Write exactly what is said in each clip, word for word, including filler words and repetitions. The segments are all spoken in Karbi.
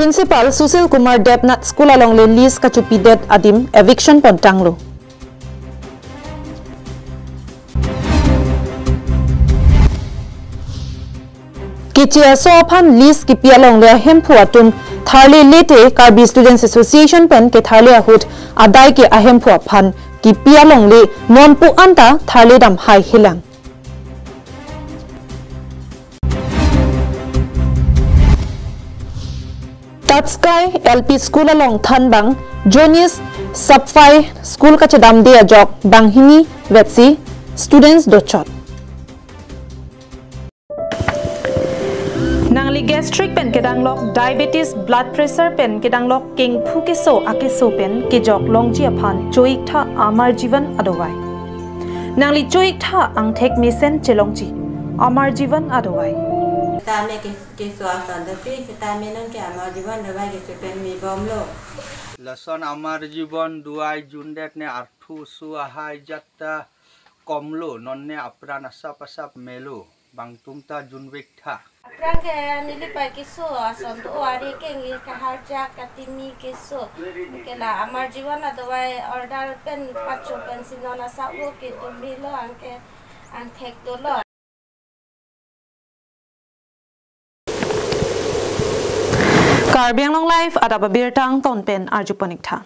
Principal Sushil Kumar Debnath school alongle lease kachopidet adim eviction pontanglo. Keche aso aphan lease kipi alongle ahemphu atum tharle lete Karbi Students Association pen ketharle ahut adai ke ahemphu aphan kipi alongle nonpu anta tharle dam hai helang. Tatskai L P School along thanbang Jonis Sapphai School kachedamde ajok banghini vetsi students dochot. Nangli gastric pen kedanglok, diabetes, blood pressure pen kedanglok, kengphu keso akeso pen kejok longji aphan choiktha Amar Jeevan adovai. Nangli choiktha angthek mesen chelongji Amar Jeevan adovai. Tame ke keso ason dopi, tame nang ke Amar Jeevan dovai kechepen mi bomlo. Lason Amar Jeevan dovai jundet ne arthu su ahai jatta komlo, non ne apran asap asap melo, bangtum ta junvektha. Apran ke neli pai keso ason do, ari ke ngi kaharja katimi keso. Ke la Amar Jeevan adovai order pen pacho pensi non asap vo ketum bilo, angke angthek dolo. Karbi Anglong Live adap abirta angton pen arjuponik tha.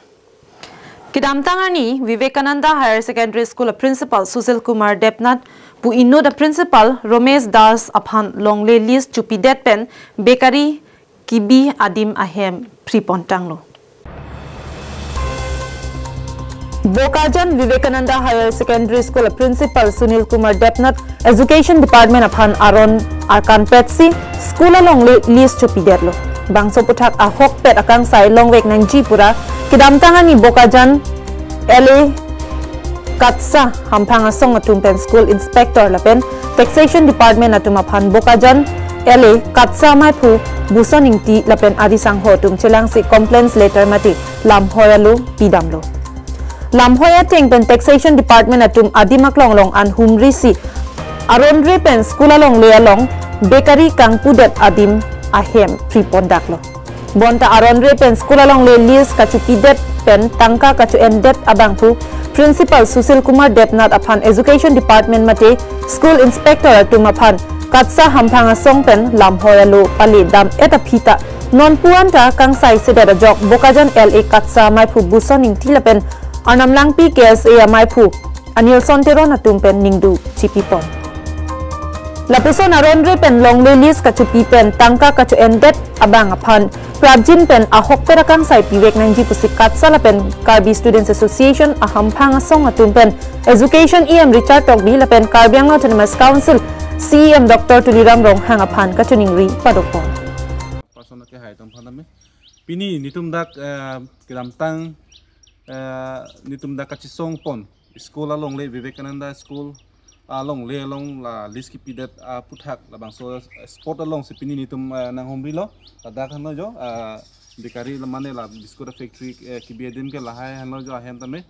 Kedamtang arni Vivekananda Higher Secondary School a Principal Sushil Kumar Debnath pu inut a Principal Romesh Das aphan longle lease chopidet pen bekari kibi adim ahem phri pontanglo. Bokajan Vivekananda Higher Secondary School a Principal Sunil Kumar Debnath Education Department aphan aron arkan petsi school alongle lease chopidetlo. Bangso aphuthak ahokpet akangsai longvek nangji pura kedamtang arni Bokajan L A Katsa Hamphang Asong atum pen School Inspector lapen Taxation Department atum aphan Bokajan L A Katsa maiphu Buson Ingti lapen ari sangho atum chelangsi complaints letter mate lamhoi alo pidamlo. Lamhoi ateng pen Taxation Department atum adim aklong along an humrisi aron re pen school alongle along bekari kangpudet adim ahem phri pondaklo. Bonta aron re pen school alongle lease kachopidet pen tangka kacho-endet abangphu Principal Sushil Kumar Debnath aphan Education Department mate School Inspector atum aphan Katsa Hamphang Asong pen lamhoi alo pale dam-et aphi ta nonpu anta kangsai sedet ajok Bokajan L A Katsa maiphu Buson Ingti lapen Arnam Langpi K S A amaiphu Anilson Teron atum pen ningduk chipipon. Lapuson aron re pen longle lease kachopi pen tangka kacho-endet abang aphan prapjin pen ahokpet akangsai pivek nangji pusi Katsa lapen Karbi Students Association a Hamphang Asong atum pen Education E M Richard Tokbi lapen Karbi Anglong Autonomous Council C E M Doctor Tuliram Ronghang aphan kachiningri padokpon. Person ke hai tom phan tame. Pini netum dak, eh, kedamtang, eh, netum dak kachesong pon school alongle, Vivekananda School alongle along la lease kipidet aphuthak labangso spot alongsi pini netum, eh, nanghumrilo. Ladak henlo jo, eh, bakery la mane la biscuit factory, eh, kibi adim ke lahai henlo jo ahem tame.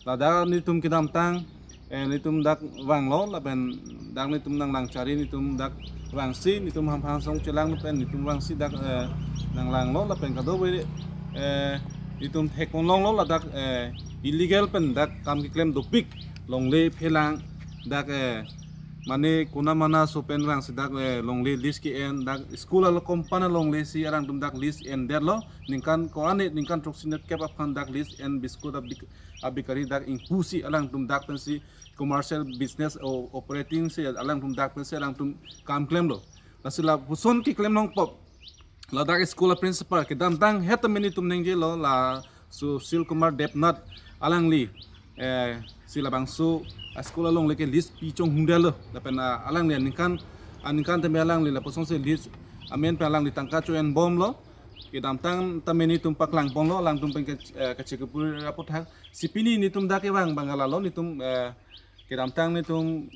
Ladak netum kedamtang, eh, netum dak vanglo lapen dak netum nanglang chari, netum dak vangsi, netum Hamphang Asong chelang lapen netum vangsi dak, eh, nanglanglo lapen kadokave, eh, netum thekponlonglo ladak, eh, illegal pen dak kam keklem dopik longle phelang dak, eh, mane kona mana so pen vangsi dak, eh, longle lease ke-en dak school alo company longle si alangtum dak lease endetlo ningkan ko-an, ningkan throksi nerkep aphan dak lease en biscuit abik- a bakery dak ingpusi alangtum dak pensi commercial business o operating si alangtum dak pensi alangtum kam klemlo. Lasi lapuson keklem longpo. Ladak school a principal kedamtang het meni tum nengjelo la Sushil Kumar Debnath alangli, eh, si labangso a school alongle ke lease pi chonghumdetlo. Lapen, ah, alangli aningkan, aningkan tame alangli lapuson si lease amen pen alangli tangka cho-enbomlo. Kedamtang tame netum paklangponlo, alangtum pen ke, eh, kachekipuri aphuthak. Si pini netum dak kevang abang ke lalo netum, eh, kedamtang netum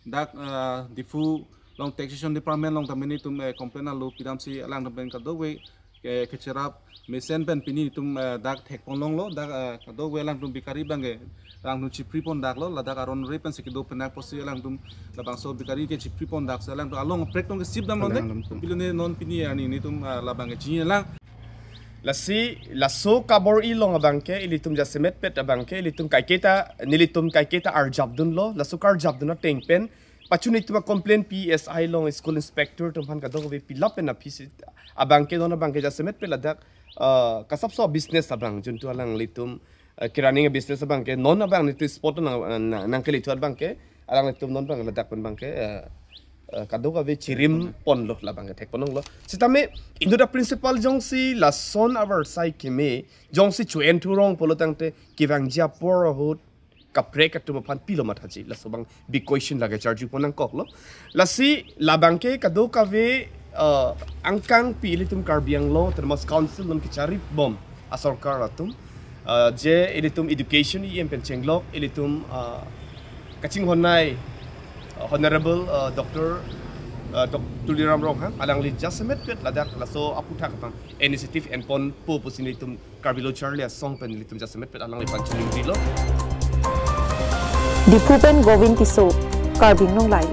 dak, eh, Diphu along taxation department along tame netum, eh, complaint alo pidamsi alangtum pen kadokave, eh, kecherap mesen pen pini netum, eh, dak thekponlonglo, dak, eh, kadokave alangtum bakery abang ke alangtum chipripondaklo, ladak aron re pensi kedo penak pusi alangtum labangso bakery ke chipripondaksi alangtum along prek tong kesip damlo de. Alangtum. Pilone non pini arni netum, ah, labang ke chinilang. Lasi laso kabor-i along abangke ilitum jasemet pet abangke ilitum kaiketa nelitum kaiketa arjapdunlo, laso karjapdun ateng pen pachun itum a complaint P S I along school inspector atum aphan kadokave pilap pen aphi si abangke non abangke jasemet pet ladak, uh, kasapso business abang juntu alanglitum, uh, kirani business abangke non abang nitu spot nang, nang, nangkele thu abangke alanglitum non abang ladak pen abangke, uh, uh, kadokave chirim ponlo labangke thek ponlonglo. Sitame inut a principal jongsi lason avarsai keme jongsi chu-en thurong pulo tangte kevangji apor ahut kaprek atum aphan pilo mathaji, laso abang big question lake charju pon nangkoklo. Lasi labangke kadokave, uh, angkang pi ilitum Karbi Anglong Autonomous Council non kecharip bom asorkar atum, uh, je ilitum education E M pen chenglok ilitum, uh, kachinghonnei, uh, Honorable, uh, Doctor, uh, Doc-, Tuliram Ronghang alangli jasemet pet ladak laso aputhak abang initiative enponpo pusi nelitum Karbi Lo Charli Asong pen nelitum jasemet pet alangliphan choningri lo. Diphu pen Govin Tisso, Karbi Anglong Live.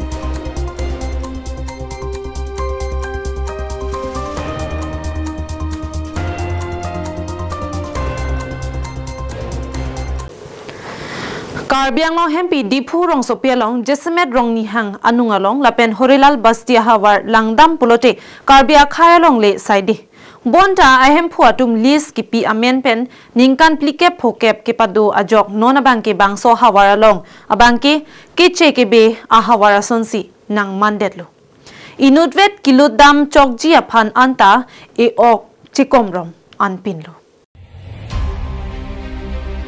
Karbi Anglong hempi Diphu rongsopi along jasemet Rongnihang anung along lapen Horilal Basti ahavar langdam pulote Karbi akhei alongle saide. Bonta ahemphu atum lease kipi amen pen ningkan phlikep phokep kepado ajok non abangke bangso ahavar along abangke keche kebe ahavar asonsi nangmandetlo. Inutvet kilut dam chokji aphan anta e-ok chekomrom anpinlo.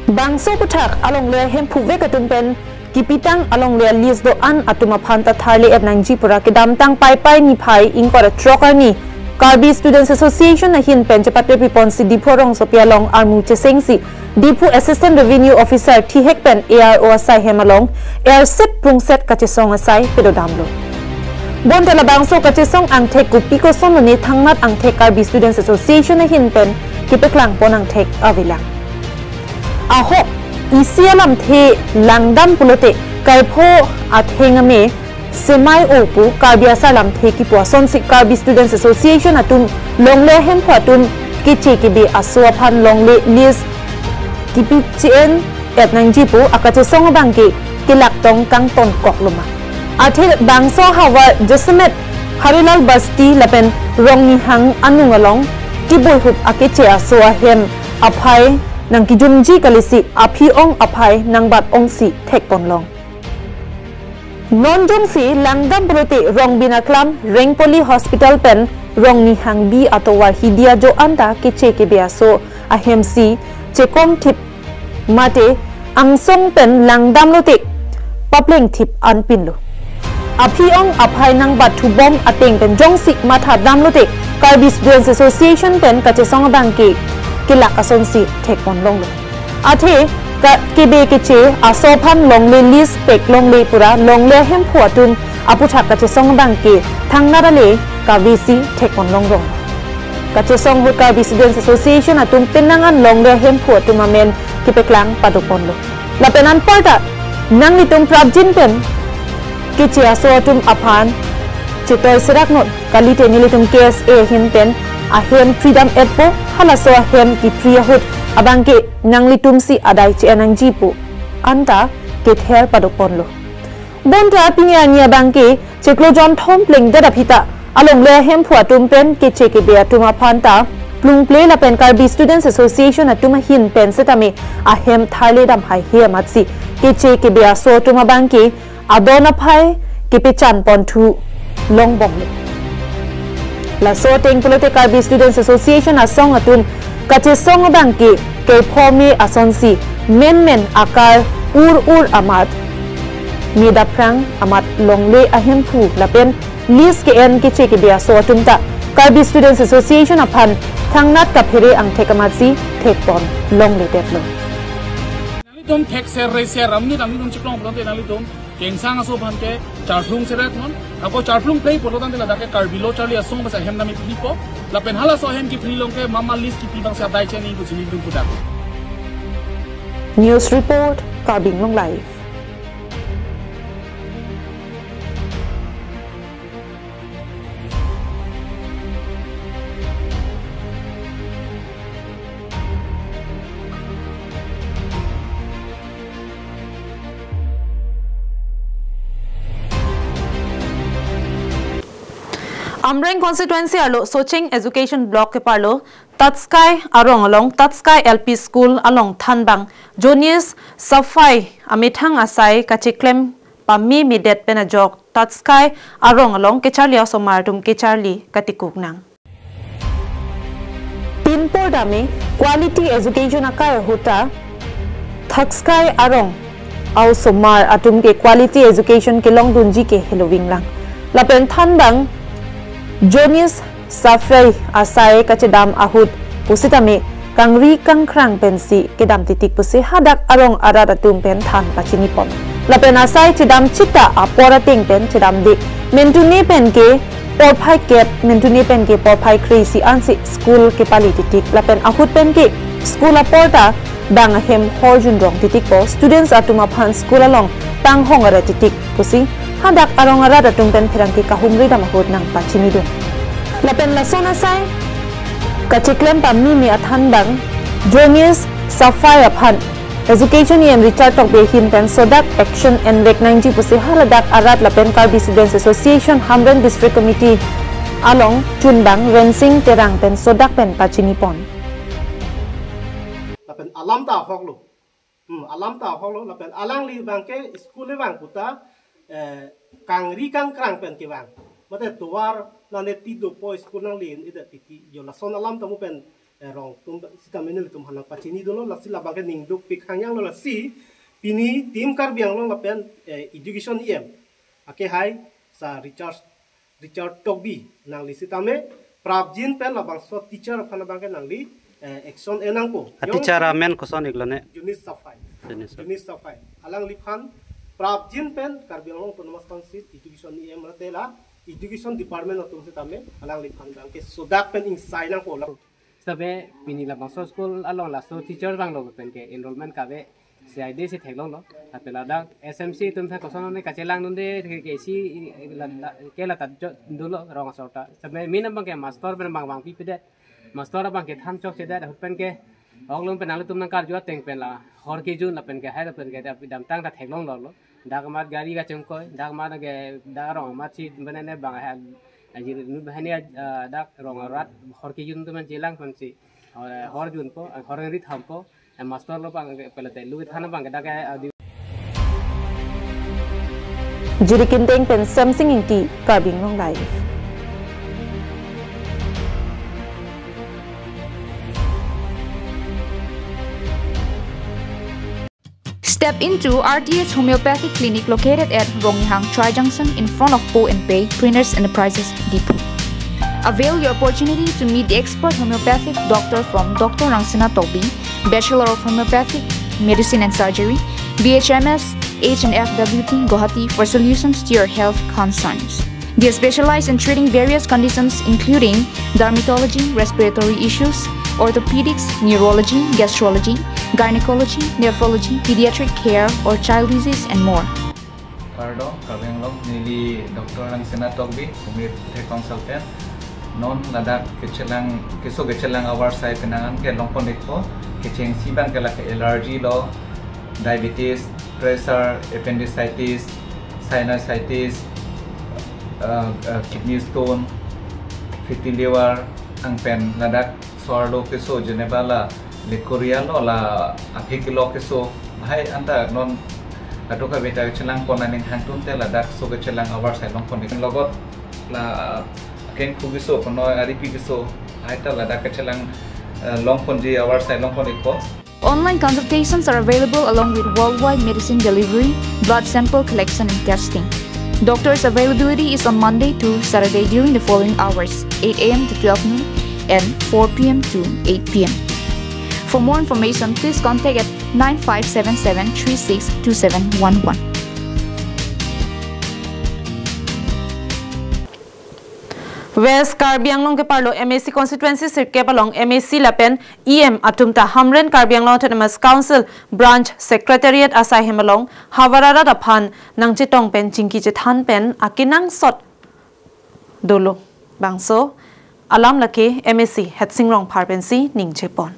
Bangso aputhak alongle ahemphu vek atum pen kipitang alongle a-lease do-an atum aphan ta tharle-et nangji pura kedamtang Paipai niphai ingkoi ra throk arni Karbi Students Association ahin pen chepate piponsi Diphu rongsopi along armu chesengsi Diphu Assistant Revenue Officer thihek pen A R O asai hem along erset prungset kachesong asai pedodamlo. Bonta labangso kachesong angthek kopi koson lone thangnat angthek Karbi Students Association ahin pen kepeklang pon angthek avelang. Ahok isi alamthe langdam pulote kaipho atheng ame semai-o pu Karbi asar lamthe kipu asonsi Karbi Students Association atum longle ahemphu atum keche kebe aso aphan longle lease kipi che-en-et nangji pu akachesong abangke kelak tong kangtonkoklo ma. Athe bangso ahavar jasemet Horilal Basti lapen Rongnihang anung along tiboi hup akeche aso ahem aphai nangkijumji kalisi aphi-ong aphai nangbat-ongsi thekponlong. Non jongsi langdam pulote Rongbin aklam Rengpoli Hospital pen Rongnihang bi atovar hidi ajo anta keche kebe aso ahemsi chekomthip mate angsong pen langdamlote paplengthip anpinlo. Aphi-ong aphai nangbatthubom ateng pen jongsi mathadamlote Karbi Students Association pen kachesong abangke kelak asonsi thekponlonglo. Athe ka kebe keche aso aphan longle lease pek longle pura longle ahemphu atum aputhak kachesong abangke thangnat ale kavesi thekponlongrong. Kachesong ahut Karbi Students Association atum penang an longle ahemphu atum amen kepeklang padoponlo. Lapen anparta nanglitum prapjin pen keche aso atum aphan chetoi serak non kalite nelitum K S A ahin pen ahem phridam-etpo, halaso ahem kiphri ahut abangke nanglitumsi adai che-en nangji pu anta kether padoponlo. Bonta pini arni abangke chiklo jonthom plengdet aphi ta alongle ahemphu atum pen keche kebe atum aphan ta plungple lapen Karbi Students Association atum ahin pen setame ahem tharledam haihe amatsi keche kebe aso atum abangke adon aphai kepechan ponthu longbomlo. Laso ateng pulote Karbi Students Association asong atum kachesong abangke kephome asonsi menmen akar ur ur amat me daphrang amat longle ahemphu lapen lease ke-en keche kebe aso atum ta Karbi Students Association aphan thangnat kaphere angthek amatsi thekponlongledetlo. Nanglitum thekser reser amonit nanglitum chiklong pulote nanglitum kengsang aso aphan ke charplung serak non. Ako charplungple pulo tangte ladak ke Karbi Lo Charli Asong basa hem nami phlipo. Lapen halaso ahem kiphri along ke mama lease kipi abangsi adai che-en nangji pusi nelitum pudak. News report, Karbi Anglong Live. Amreng constituency arlo Socheng Education Block keparlo Tatskai arong along Tatskai L P School along thanbang Jonis Safai amethang asai kacheklem pame medet pen ajok Tatskai arong along kecharli osomar atum kecharli katikuk nang. Pinpor dame quality education akai ahut ta Tatskai arong osomar atum ke quality education kelongdunji ke heloving lang. Lapen thanbang Jonis Safai asai kachedam ahut pusitame kangri kangkrang pensi kedam titik pusi hadak arong arat atum pen than pachinipon. Lapen asai chedam chita apor ateng pen chedamde mentune pen ke porphai kep, mentune pen ke porphai kre-isi ansi school kepali titik. Lapen ahut pen ke school apor ta bang ahem horjun rong titikpo, students atum aphan school along tanghong aret titik pusi hadak arong arat atum pen pherangke kahumri dam ahut nangpachinidun. Lapen lason asai kacheklem pameme athanbang Jonis Safai aphan Education E M Richard Tokbi ahin pen sodak action envek nangji pusi haladak arat lapen Karbi Students Association Hamren District Committee along chunbang Rensing Terang pen sodak pen pachinipon. Lapen alam ta ahoklo. Hmm, alam ta ahoklo, lapen alangli abangke school le vang puta, eh, kangri kangkrang pen kevang. Mate tovar nane ti dopo school nangli ida titi jo lason alam ta mu pen, eh, rong atum sitame nelitum aphan nangpachinidunlo, lasi labangke ningduk pik hangyanglo, lasi pini Team Karbi Anglong lapen, eh, Education E M akehai Sir Richard Richard Tokbi nangli sitame prapjin pen labangso teacher aphan abangke nangli, eh, action enangpo. A teacher amen koson iklo ne? Jonis Safai. Jonis Safai. Jonis Safai. Alangliphan prapjin pen Karbi Anglong Autonomous Council Education E M mate la Education Department atum sitame alangliphan abangke sodak pen ingsai nangpo. Sitame pini labangso school along laso teacher vanglo pen ke enrollment kave C I D si theklonglo. Lapen ladak S M C atum aphan koson ne kachelangdunde ke, ke si la, la, ke la ta jo dolo rong asor ta. Sitame amen abangke master pen bang bang pipedet. Master abangke than chokchedet ahut pen ke oklong pen nanglitum nangkarju ateng pen la hor kejun lapen ke hai lapen ke damtang ta theklonglo lo. Dak amat gari kachongkoi, dak amat ke dak rong amat si bene ne bang hai ajir nu bahani, ah, dak rong arat hor kejun atum chelang pensi. Hor, hor junpo, hor rit hampo. Eh, master lo abang ke pelate lu than abang ke dak, eh, di- Jiri Kinteng pen Samsing Ingti, Karbi Anglong Live. Step into R T H Homeopathic Clinic located at Ronghang Tri Junction in front of Po and Pei Printers Enterprises Diphu. Avail your opportunity to meet the expert homeopathic doctor from Doctor Rangsina Tokbi, Bachelor of Homeopathic Medicine and Surgery, B H M S, H and F W T, Guwahati for solutions to your health concerns. They specialize in treating various conditions including dermatology, respiratory issues, orthopedics, neurology, gastrology, gynecology, nephrology, pediatric care, or child disease, and more. Kardom, Karbi Anglong, neli Doctor Rangsina Tokbi, homeopathy consultant. Non ladak kechelang, keso kechelang avarsai penang an ke longpon ikpo, kechengsi abang ke lake allergy lo, diabetes, pressure, appendicitis, sinusitis, uh, uh, kidney stone, fatty liver, angpen ladak so-arlo keso jeneba la leukorrhea lo la aphi kilo keso hai anta non atoka beta chelangpon aning hangtun te ladak so kechelang avarsai longpon ik. Logot la akengku keso kono aripi keso hai ta ladak kechelang, eh, longponji avarsai longpon ikpo. Online consultations are available along with worldwide medicine delivery, blood sample collection and testing. Doctor's availability is on Monday to Saturday during the following hours, eight A M to twelve noon and four P M to eight P M. For more information, please contact at nine five seven seven three six two seven one one. West Karbi Anglong keparlo M A C constituency sirkep along M A C lapen E M atum ta Hamren Karbi Anglong Autonomous Council Branch Secretariat asai hem along havar arat aphan nangchetong pen chingki chethan pen akenangsot dolo. Bangso alam lake M A C Hetsing Rongphar pensi ningje pon.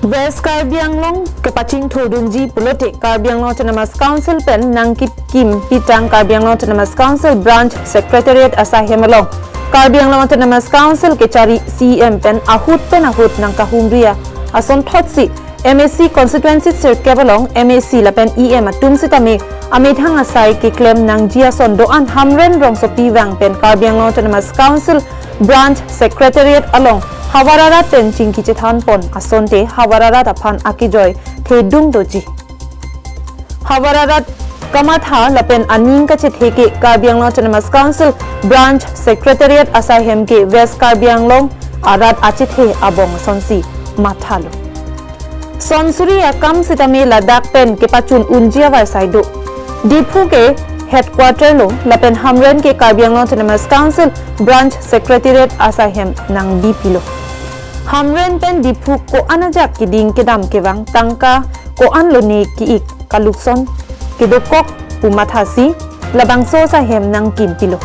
West Karbi Anglong kepachingthurdunji pulote Karbi Anglong Autonomous Council pen nangkipkim pitang Karbi Anglong Autonomous Council Branch Secretariat asaihem along Karbi Anglong Autonomous Council kechari C E M pen ahut pen ahut nangkahumri asonthotsi M A C constituency sirkep along M A C lapen E M atum sitame amethang asai keklem nangji ason do-an Hamren Rongsopi vang pen Karbi Anglong Autonomous Council Branch Secretariat along havar arat pen chingki chethanpon asonte havar arat aphan akejoi thedung doji. Havar arat kamatha lapen aning kachethe ke Karbi Anglong Autonomous Council Branch Secretariat asaihem ke West Karbi Anglong arat achethe abong asonsi mathalo. Sonsuri akam sitame ladak pen kepachun unji avarsai do. Diphu ke headquarter lo lapen Hamren ke Karbi Anglong Autonomous Council Branch Secretariat asaihem nangbipilo. Hamren pen Diphu ko-an ajak keding kedam kevang tangka ko-an lone ki-ik kalukson kedokok pu mathasi labangso asaihem nangkimpilo.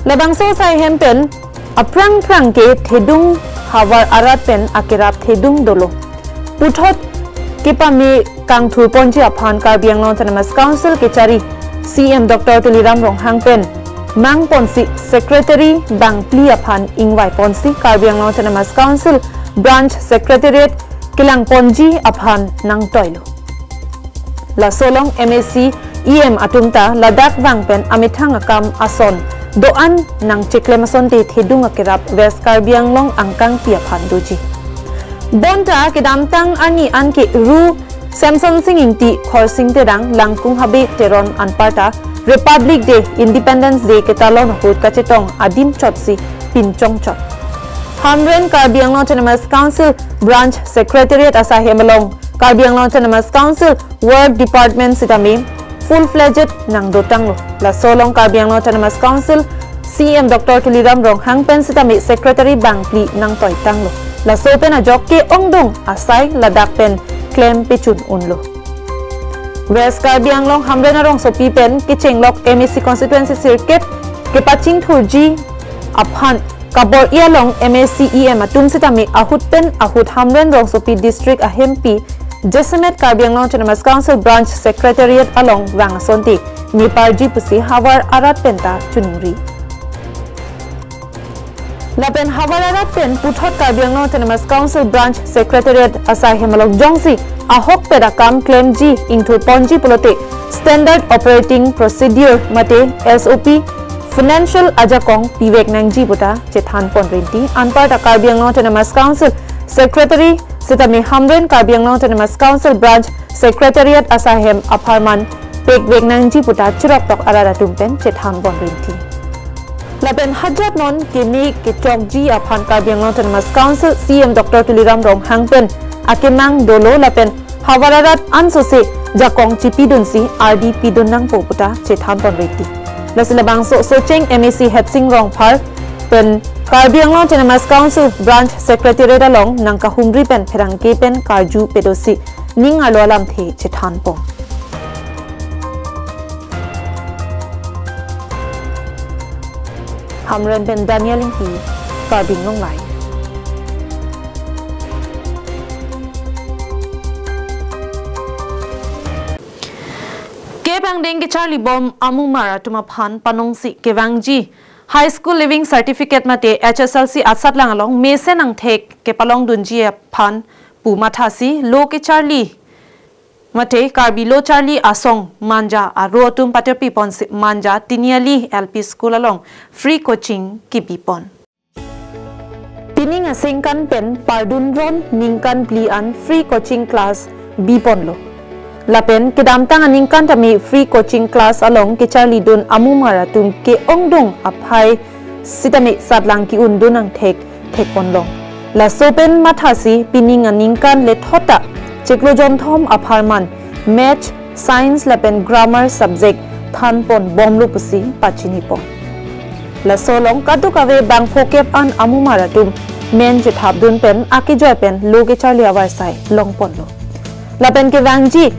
Labangso asaihem pen aphrang phrang ke thedung havar arat pen akerap thedung dolo. Puthot kepame kangthurponji aphan Karbi Anglong Autonomous Council kechari C E M Doctor Tuliram Ronghang pen mangponsi Secretary bangphli aphan ingvaiponsi Karbi Anglong Autonomous Council Branch Secretariat kelangponji aphan nangtoilo. Laso along M A C E M atum ta ladak vang pen amethang akam ason do-an nangcheklem asonte thedung akerap West Karbi Anglong angkangpi aphan doji. Bonta kedamtang arni an ke Ru Semsonsing Ingti, Khorsing Terang, Langkung Habe Teron anparta Republic Day, Independence Day ketalon ahut kachetong adim chotsi pinchong chot. Hamren Karbi Anglong Autonomous Council Branch Secretariat asaihem along Karbi Anglong Autonomous Council Work Department sitame full-fledged nangdotanglo. Laso along Karbi Anglong Autonomous Council C E M Doctor Tuliram Ronghang pen sitame Secretary bangphli nangtoitanglo. Laso pen ajok ke-ongdung asai ladak pen klem pechun unlo. West Karbi Anglong Hamren Rongsopi pen kechenglok M A C constituency sirkep kepachingthurji aphan kabor-i along M A C E M atum sitame ahut pen ahut Hamren Rongsopi District ahempi jasemet Karbi Anglong Autonomous Council Branch Secretariat along vang asonte meparji pusi havar arat penta choningri. Lapen havar arat pen puthot Karbi Anglong Autonomous Council Branch Secretariat asaihem along jongsi ahokpet akam klemji ingthurponji pulote Standard Operating Procedure mate S O P financial ajakong pivek nangji puta chethanpon rinti. Anparta Karbi Anglong Autonomous Council Secretary sitame Hamren Karbi Anglong Autonomous Council Branch Secretariat asaihem apharman pekvek nangji puta chiroktok arat atum pen chethanpon rinti. Lapen hajat non keme kechokji aphan Karbi Anglong Autonomous Council C E M Doctor Tuliram Ronghang pen akemang dolo lapen havar arat ansose jakong chipidunsi ardi pidun nangpo puta chethanpon rinti. Lasi labangso Socheng M A C Hetsing Rongphar pen Karbi Anglong Autonomous Council Branch Secretariat along nangkahumri pen pherangke pen karju pedosi ning arlo alamthe chethanpon. Hamren pen Daniel Ingti, Karbi Anglong Live. Kep angdeng kecharlibom amumar atum aphan panongsi kevangji High School Leaving Certificate mate H S L C asatlang along mesen angthek kepalongdunji aphan pu mathasi lo kecharli mate Karbi Lo Charli Asong Manja aro atum patirpiponsi Manja Tiniali L P School along free coaching kibipon. Pining aningkan pen pardunron ningkan phli an free coaching class biponlo. Lapen kedamtang aningkan tame free coaching class along kecharlidun amumar atum ke-ongdung aphai sitame satlang ki-undun angthek thekponlong. Laso pen mathasi pining aningkan lethot ta chiklo jonthom apharman Maths, Science lapen Grammar subject thanponbomlo pusi pachinipon. Laso along kadokave bangphokep an amumar atum men chethapdun pen akejoi pen lo kecharli avarsai longponlo. Lapen kevangji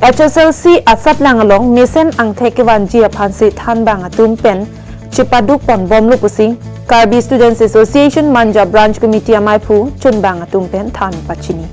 H S L C asatlang along mesen angthek kevanji aphansi thanbang atum pen chepadukponbomlo pusi Karbi Students Association Manja Branch Committee amaiphu chunbang atum pen than pachini.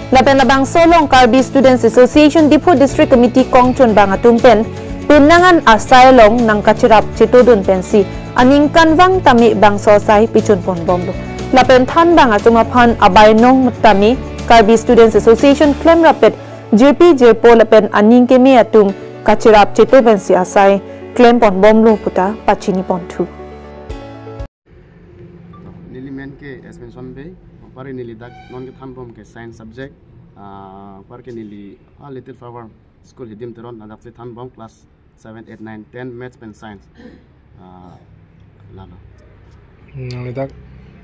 Lapen labangso along Karbi Students Association Diphu District Committee kongchunbang atum pen penang an asai along nangkacherap chetodun pensi aningkanvang tame bangso asai pechunponbomlo. Lapen thanbang atum aphan abainong tame Karbi Students Association klemrappet jirpi jirpo lapen aning keme atum kacherap cheto pensi asai klemponbomlo puta pachiniponthu. Neli men ke S Benson Bey, apar ke neli dak non kethanbom ke science subject, ah, apar ke neli, ah, Little Flower School Hidim Teron, ladak si thanbom class seven, eight, nine, ten, maths pen science. Ah, lalo. Hmm, nangli dak,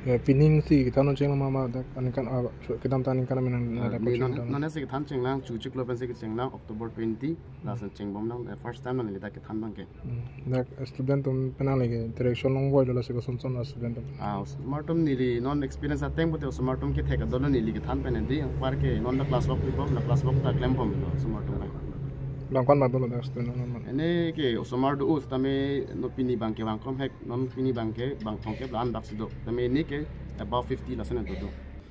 eh, pining si kethan chenglang ma, ma dak aningkan, ah, kedamtang aningkan amen nang, ah, nang dak neli non, kachethan non si kethan chenglang, chuchiklo pensi kechenglang, October twenty, lason chengbomlang, eh, first time neli dak kethanbang ke. Hmm, dak student atum pen nangli ke interaction longvoi lo, lasi kosonson la student atum? Ah, osomar atum neli non experience ateng pute osomar atum kethek adolo neli kethan pen di, apar ke non dak class work pibom, dak class work ta klembomlo osomar atum pen. Bang ko-an ma dolo dak student atum? Ene ke osomar do-o sitame non pini abang ke bang krom hek, non pini abang ke bang thomkep la-an dak si do. Sitame ene ke above fifty lason do do.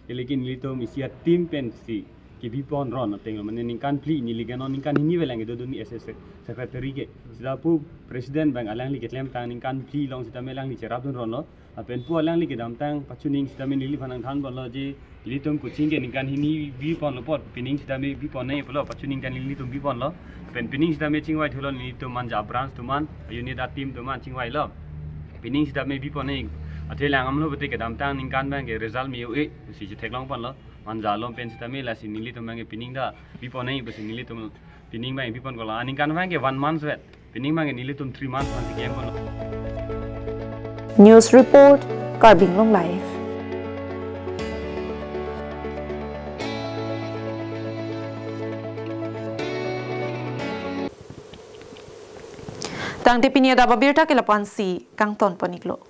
Lekin nelitum isi a-team pensi kebiponron ateng lo, mane ningkan phli, neli ke non ningkan hini avelang kedo dun ni S S secretary ke. Sita pu president abang alangli keklemtang ningkan phli along sitame alangli cherapdunronlo. Lapen pu alangli kedamtang pachuning sitame neliphan nangthanponlo je, ilitum coaching ke ningkan hini biponlo apot, pining sitame bipon nangji pulo, pachuning ta nelitum biponlo. Lapen pining sitame chingvai thulo, nelitum Manja branch atum an, unit a-team atum an chingvailo. Pining sitame bipon nangji, athe lang amlo pute kedamtang ningkan abang ke result me-o-e si chetheklongponlo. Manja along pen sitame lasi nelitum abang ke pining ta bipon nangji pusi nelitum pining abang biponkoklo. Aningkan abang ke one month vet. Pining abang ke nelitum three months man si kemponlo. News report, Karbi Anglong Live. Tangte pini adap abirta ke lapu-an si kangtonpon-iklo.